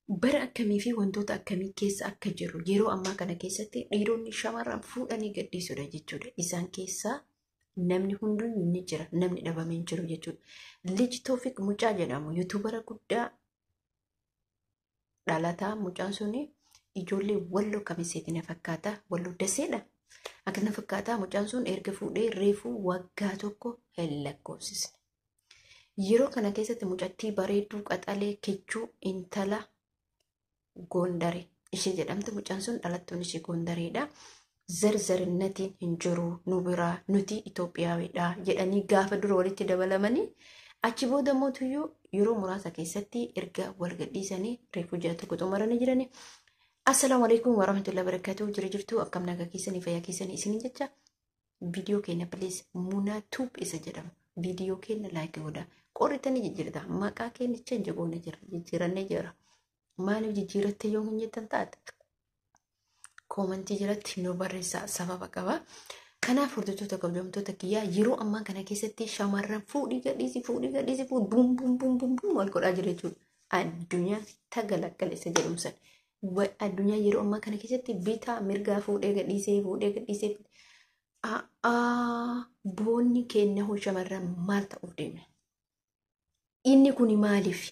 Bara akkamii fi wantoota akkamii keessa akka jiru yeroo ammaa kana keessatti dhiironni shamarran fuudhanii gadhiisudha jechuudha. Isaan keessaa namni hunduyyuu ni jira, namni dhabamee hin jiru jechuudha. Lij Toofiq mucaa jedhamu yuutuubara guddaa dhalataa, mucaan suni ijoollee Walloo Kamiseeti na fakkaata, Walloo Daseedha. Akka na fakkaata mucaan sun erga fuudhee reefuu waggaa 1 hin lakkoofsisne. Yeroo kana keessatti mucattii bareedduu qaxalee kichuu intala Gondare ishee jedhamtu, mucaan sun dhalattuun ishee Gondareedha. Zarzarinnaatiin hin jiru nu biraa, nuti Itoophiyaawidha jedhanii gaafa dura walitti dabalamanii, achi booda mootuyyuu yeroo muraasa keessatti erga wal gadhiisanii reefuu ji'a 1 xumuranii jiranii. Assalaamu alaikum warahmatullahi wabarakatuh. Jira jirtu, akkam nagaa keessanii, fayyaa keessanii isiniin jecha, viidiyoo keenya please Munaa Tube isa jedhamu viidiyoo keenya like godha. Qorritanii jijjiirta, maqaa keenya change goone jira, jijjiirannee jira. Maaliif jijjiiratte yoo hin jettan taate, koomantii jalatti nu barreessaa, sababa qaba. Kanaaf hordoftoota kabajamtoota kiyyaa, yeroo ammaa kana keessatti shamarran fuudhii gadhiisi, fuudhii gadhiisi, fuudhii bum bum bum bum bum wal godhaa jira jechuudha. Addunyaa tagalaggala isa jedhamu san. Addunyaa yeroo ammaa kana keessatti bitaa mirgaa fuudhee gadhiisee, fuudhee gadhiisee. Boonni keenya hoo shamarran maal ta'uuf deemna? Inni kun maaliif?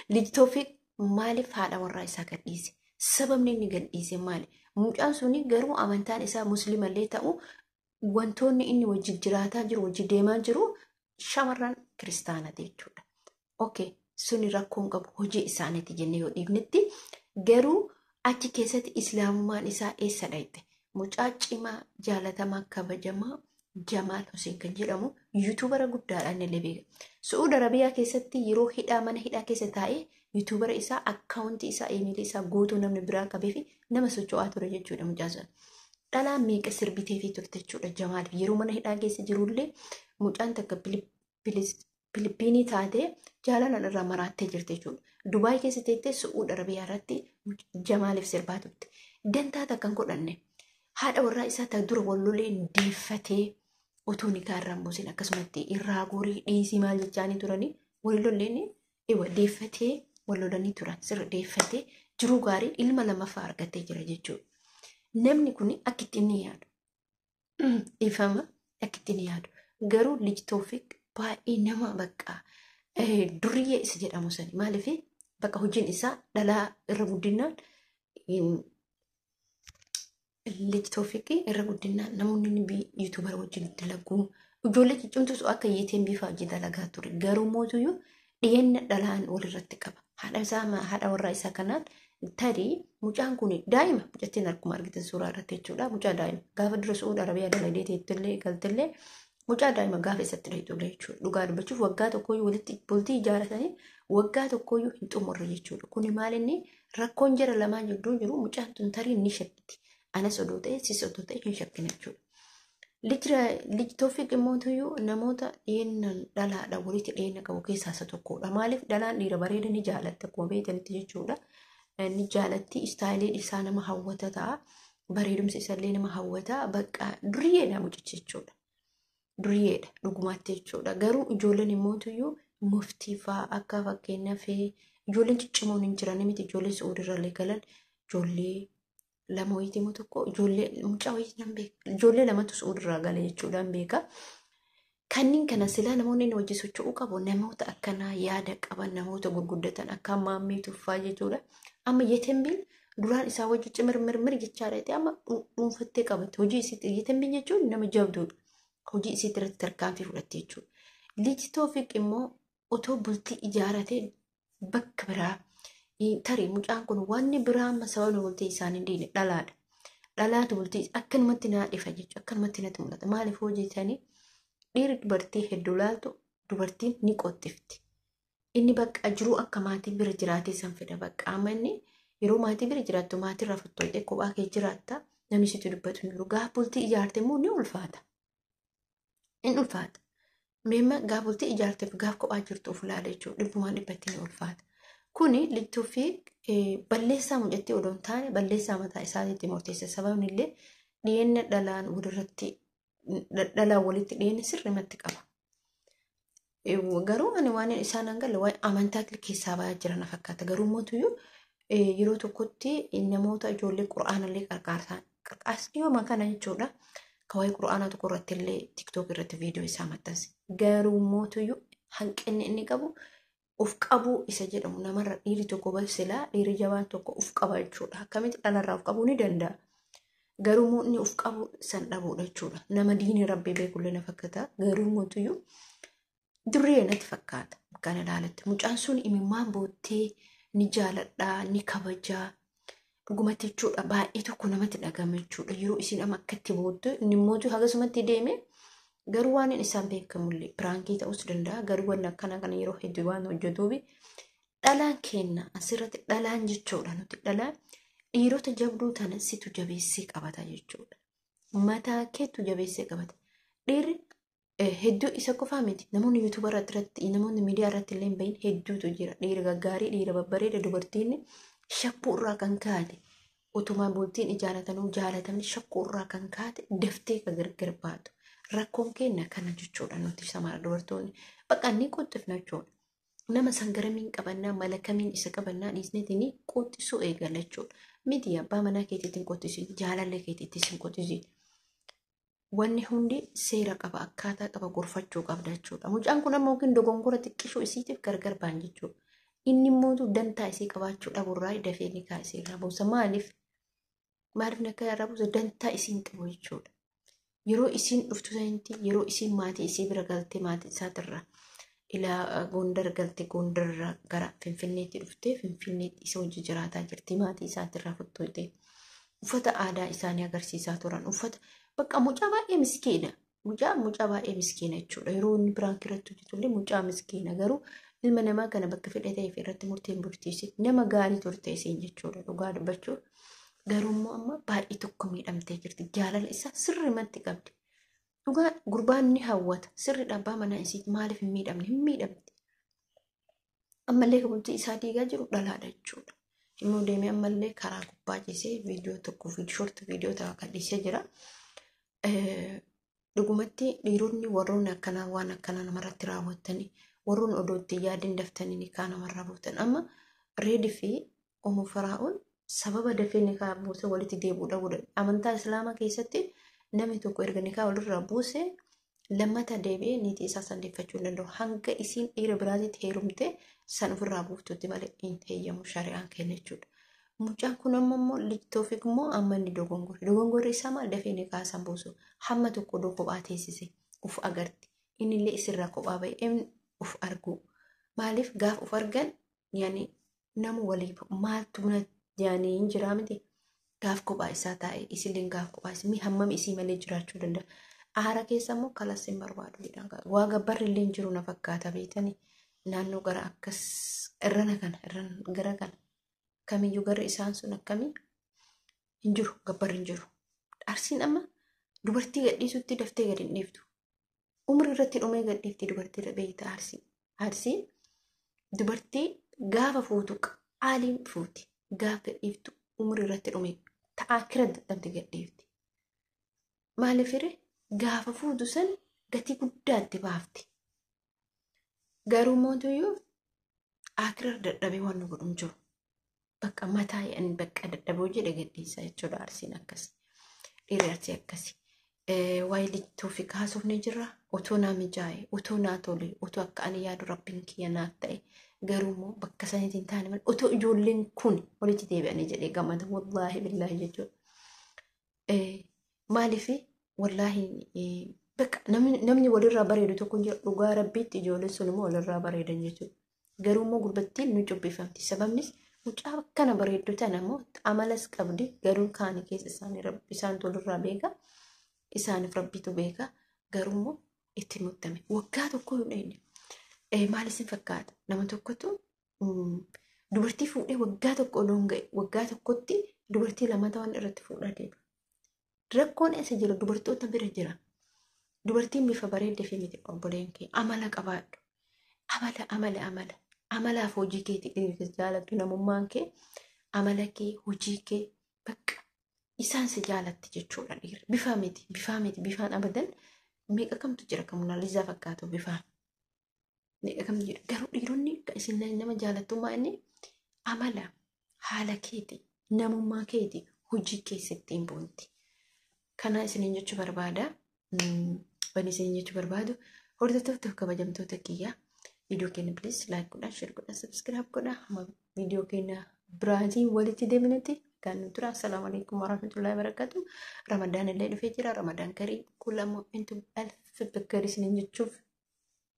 Lij Toofiq maaliif haadha warraa isaa gadhiise? Sababni inni gadhiise maali? Mucaan suni garuu amantaan isaa musliimallee ta'u, wantoonni inni wajjin jiraataa jiru, wajjin deemaa jiru shamarran kiristaanati jechuudha. Okay, suni rakkoon qabu, hojii isaaniiti jennee yoo dhiifnetti, garuu achi keessatti islaamummaan isaa eessa dhayite? Mucaa cimaa jaalatamaa kabajamaa Jamaal Hussein kan jedhamu yuutuubara guddaadhaan illee beeka. Su'uud Arabiyaa keessatti yeroo hidhaa mana hidhaa keessa taa'ee yuutuubara isaa, akkaawuntii isaa, iimeelii isaa guutuu namni biraa qabee fi nama socho'aa ture jechuudha mucaa sana. Dhalaa meeqa sirbitee fi turte jechuudha Jamaal. Yeroo mana hidhaa keessa jirullee mucaan takka Filipiinii taatee jaalalaan irraa maraattee jirti jechuudha. Dubaay keessa teettee Su'uud Arabiyaa irratti Jamaaliif sirbaa turte. Dantaa takka hin godhanne. Haadha warraa isaa ta dura wal loleen deeffatee otoo nikaa irraa hin buusin akkasumatti irraa gorii dhiisii maal jechaanii turanii wal lolleen ewa deeffatee, wal lolanii turan sirra deeffatee jiruu gaarii ilma lammaffaa argatee jira jechuudha. Namni kun akka itti inni yaadu ifama, akka itti inni yaadu garuu Lij Toofiq baay'ee nama bakka duriyyee isa jedhamu sani, maaliif bakka hojiin isaa dhalaa irra guddinaan, Lij Toofiqii irra guddinaan namoonni inni yuutuubara wajjin dalaguu ijoollee ciccimtus akka yeeteen bifa hojii dalagaa ture, garuu mootuyyuu dhiyeenna dhalaan walirratti qaba. Haadha isaa, haadha warraa isaa kanaan tarii mucaan kun daa'ima, mucattiin akkuma argitan suuraa irratti jechuudha. Mucaa daa'ima gaafa dura Su'uud Arabiyaa dalagdee teettullee galtellee mucaa daa'ima gaafa isatti dhayxullee jechuudha. Dhugaa dubbachuuf waggaa tokkooyyuu walitti bultii ijaaratanii waggaa tokkooyyuu hin xumurre jechuudha. Kuni maal inni rakkoon jara lamaan jidduu jiru, mucaan tun tarii ni shakkiti. Anas odoo ta'e, sis odoo ta'e hin shakkina jechuudha. Lij Toofiq immoo tuyyuu namoota dhiyeennan dhalaadha walitti dhiyeenya qabu keessaa isa tokkodha. Maaliif dhalaan dhiira bareeda ni jaalatti akkuma beektanitti jechuudha. Ni jaalatti, istaayiliin isaa nama hawwata ta'a. Bareedumsi isallee nama hawwata. Bakka duriyyeedha mucichi jechuudha. Duriyyeedha dhugumaatti jechuudha. Garuu ijoolleen immoo tuyyuu muftii fa'aa akka fakkeenyaaf ijoolleen ciccimoon hin jiran miti, ijoolleen Su'uudirrallee galan ijoollee lama wayitii immoo tokko ijoollee mucaa wayitii nan beeka. Ijoollee lamatu Su'uudirraa gale jechuudhaan beeka. Kanneen kana silaa namoonni inni wajjin socho'uu qabu namoota akkanaa yaada qaban, namoota gurguddatan akka Maammee Tuffaa jechuudha. Amma Yetembiin duraan isaa wajjin cimirmirmir jechaa dha, amma dhuunfattee qabatti. Hojii isiitti Yetembiin jechuun nama jabduudha. Hojii isiitti irratti tarkaanfii fudhatte jechuudha. Lij Toofiq immoo otoo bultii ijaaratee bakka biraa tarii mucaan kun wanni biraa amma sababni bultii isaanii diine dhalaadha. Dhalaatu bultii akkanumatti naa dhifa jechuudha. Akkanumatti natti mul'ata. Maaliif hojjetanii dhiirri dubartii hedduu laaltu, dubartiin ni qoxxifti. Inni bakka jiruu akka maatii bira jiraatee san fedha, bakka amma inni yeroo maatii bira jiraattu maatii irraa fottoqxee kophaa kee jiraatta, namni sitti dubbatu hin jiru. Gaafa bultii ijaarte immoo ni ulfaata. Inni ulfaata. Meemma gaafa bultii ijaarteef gaafa kophaa jirtu of ilaala jechuudha. Dhibbumaan dhibbatti ni ulfaata. Kuni Lijtuu fi balleessaa mucattii odoo hin taane balleessaa mataa isaatiitti murteessa. Sababni illee dhiyeenya dhalaan walirratti dhalaan walitti dhiyeenya sirrimatti qaba. Garuu ani waan isaan hangalle waa'ee amantaa keessaa bayaa jiran na fakkaata. Garuu mootuyyuu yeroo tokkotti namoota ijoollee qura'aanallee qarqaarsan qarqaas dhiyooma kana jechuudha. Ka waa'ee qura'aanaa tokko irratti illee TikTok irratti viidiyoo isaa maxxanse. Garuu mootuyyuu hanqinni inni qabu of qabuu isa jedhamu namarra dhiirri tokko silaa dhiirri jabaan tokko of qaba jechuudha. Akkamitti dhalarraa of qabuu ni danda'a. Garuu inni of qabu san dhabuudha jechuudha. Nama diinii rabbii beekullee na fakkaata. Garuu mootuyyuu duree natti fakkaata. Kana ilaaletti mucaan sun imimmaan boottee ni jaaladhaa ni kabajaa dhugumatti jechuudha. Baay'ee tokko namatti dhagama jechuudha. Yeroo isiin amma akkatti boottu inni immoo hagasumatti deeme garuu waan isaan beekamullee piraankii ta'uus danda'a. Garuu waan akkana kana yeroo hedduu waan hojjetuuf dhalaan kenna asirratti dhalaan jechuudha. Nuti dhalaan dhiirota jabduu tana situ jabeessee qabata jechuudha. Mataa keetu jabeessee qabata. Dhiirri hedduu isa qofaa miti. Namoonni yuutuuba irratti namoonni miidiyaa irratti illee hin bahin hedduutu jira. Dhiira gaggaarii, dhiira babbareeda dubartiin shakkuu irraa kan kaate utuma bultiin ijaaratanuu jaalatamni shakkuu irraa kan kaate daftee kan gargar baatu. Rakkoon keenya kana jechuudha nuti samaara dubartoonni. Bakka inni qoxxifna jechuudha. Nama san garamiin qabannaa mala kamiin isa qabannaa dhiisneetiin qoxxisuu eegala jechuudha. Miti abbaa manaa keetiitiin qoxxisiin jaalallee keetiittis hin qoxxisiin. Wanni hundi seera qaba akkaataa qaba gorfachuu qabda jechuudha. Mucaan kun amma yookiin dogongora xiqqishuu isiitiif gargar ba'an jechuudha. Inni immoo dantaa isii qabaachuu dhabuurraa dafee ni kaasee irraa buusa. Maaliif? Maaliif ni irraa buusa? Dantaa isiin qabu jechuudha. Yeroo isiin dhuftu sanitti yeroo isiin maatii isii bira galtee maatii isaatirraa ilaa Gondar galte Gondarraa gara Finfinneetti dhuftee Finfinneetti isa hojii jiraataa jirti maatii isaatirraa fottootee. Uffata aadaa isaanii agarsiisaa turan. Uffata bakka mucaa baay'ee miskiina. Mucaa baay'ee miskiina jechuudha. Yeroo inni biraan irratti hojjetullee mucaa miskiina. Garuu ilma namaa kana bakka fedhe ta'eef irratti murteen burtiisi. Nama gaarii turte isiin jechuudha dhugaa dubbachuuf. Garuu immoo amma baay'ee tokko miidhamtee jirti. Jaalala isaa sirrimatti qabdi. Dhugaa gurbaan ni hawwata. Sirri abbaa manaa isiiti maaliif hin miidhamne? Hin miidhamte. Ammallee bultii isaa diigaa jiru dhalaadha jechuudha. Immoo deemee ammallee karaa gubbaa ciisee viidiyoo tokko shoort viidiyoo tokko kan dhiisee jira. Dhugumatti dhiironni warroonni akkanaa waan akkanaa namarratti raawwatanii warroonni odoo itti yaadin daftanii nikaa namarraa buutan. Amma Reedii fi Umu Firaa'uun sababa dafee nikaa buuse walitti deebi'uu dhabuudha. Amantaa Islaamaa keessatti namni tokko erga nikaa walirraa buuse lammata deebi'ee niitii isaa sandeeffachuu hin danda'u. Hanga isiin dhiira biraatitti heerumte san ofirraa buuftutti malee hin heeyyamu shari'aan kenna jechuudha. Mucaan kun amma immoo Toofik immoo amma inni dogongore. Dogongorri isaa maal dafee nikaa san buusu. Hamma tokko odoo kophaa teessise uf agarti. Inni illee isirraa kophaa ba'ee uf argu. Maaliif gaaf uf argan yaani nama waliif maaltu yaani hin jiraa miti. Gaaf kophaa isaa taa'e isillee gaaf kophaa isaa hammam isii malee jiraachuu danda'a. Aara keessa immoo kalas hin barbaadu jedhan. Waa gabbarri illee hin jiru na fakkaata beetanii naannoo gara akkas irrana kana irrana gara kana kamiyyuu garri isaan sun akkamii hin jiru gabbarri hin jiru. Arsiin amma dubartii gadhiisutti daftee gadi hin dhiiftu. Umri irratti dhumee gadhiifti dubartii beekta Arsii. Arsiin dubartii gaafa fuutu qaaliin fuuti. Gaafa gadhiiftu umri irratti dhumee ta'aa kira dadhabde gadhiifti. Maaliif hiree gaafa fuutu san gatii guddaatti baafti. Garuu mootuyyuu akira dadhabee waan nu godhu hin jiru. Bakka mataa yaa'an bakka dadhaboo jedhe gadhiisa jechuudha Arsiin akkas. Dhiirri Arsii akkasi. Waa'ee Toofik haasofnee jirra. Otoo naa mijaa'e, otoo naa tole, otoo akka ani yaadu rabbiin kiyya naaf ta'e. Garuu immoo bakka sanitti hin taane malee otoo ijoolleen kun walitti deebi'anii jedhee gammada. Wallaahi billaahi jechuudha. Maaliif wallaahi bakka namni walirraa bareedu tokko hin jiru. Dhugaa rabbiitti ijoolleen sun immoo walirraa bareedan jechuudha. Garuu immoo gurbattiin nu cubbifamti. Sababnis mucaa akkana bareeddu tana immoo amalas qabdi. Garuu kaani keessa isaanii isaantu walirraa beeka. Isaaniif rabbitu beeka. Garuu immoo itti muttame. Waggaa tokko hin dhayne. Maal isin fakkaata? Nama tokkotu dubartii fuudhee waggaa tokko odoo hin ga'e waggaa tokkotti dubartii lama ta'an irratti fuudhaa deema. Rakkoon eessa jira? Dubartoota bira jira. Dubartiin bifa bareeddee fi miti obboleen kee amala qabaadhu. Amala amala amala. Amalaaf hojii keetii dhiirri jaalattu namummaan kee amala kee hojii kee bakka isaan si jaalatti jechuudha dhiirri. Bifa miti bifaa miti bifaan abadan meeqa kamtu jira kan Monaalizaa fakkaatu bifaan. Meeqa kam jedhu garuu dhiironni isin nama jaalattummaa inni amala haala keeti, namummaa keeti, hojii keessatti hin boonti. Kana isiniin jechuu barbaada. Wanni isiniin jechuu barbaadu, hordoftoota kabajamtoota kiyyaa, viidiyoo keenya please like godhaa, share godhaa, subscribe godhaa. Hamma viidiyoo keenya biraatiin walitti deebinutti kan nu tura. Assalaamu alaikum warahmatullahi wabarakatuh. Ramadaan illee dhufee jira. Ramadaan karii kullamoo intu alf bakkarii isiniin jechuuf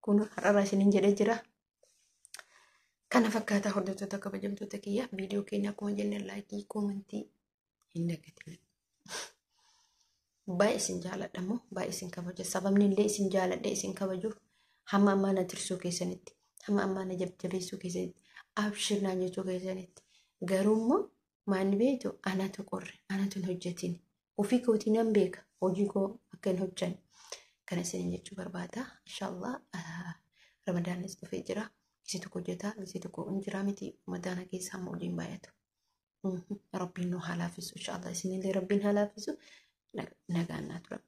kun har'arraa isiniin jedhee jira. Kana fakkaataa, hordoftoota kabajamtoota kiyyaa, viidiyoo keenya akkuma jenne like, comment hin dagatina. Baay'ee isin jaaladha immoo baay'ee isin kabaja. Sababni illee isin jaaladhe isin kabajuuf hamma ammaa na tirsuu keessanitti, hamma ammaa na jajjabeessuu keessanitti, abshir naan jechuu keessanitti. Garuu immoo maanni beektu, anatu qorre, anatu hin hojjetin. Ofii kootii nan beeka hojii koo akka hin hojjanne. Kana isiniin jechuu barbaada. Inshaallah Ramadaanis dhufee jira. Isi tokko hojjetaa, isi tokko hin jiraa miti, Ramadaana keessa hamma hojiin baay'atu. Rabbiin nu haa laaffisu inshaallah, isinillee Rabbiin haa laaffisu. Nagaan naa tura.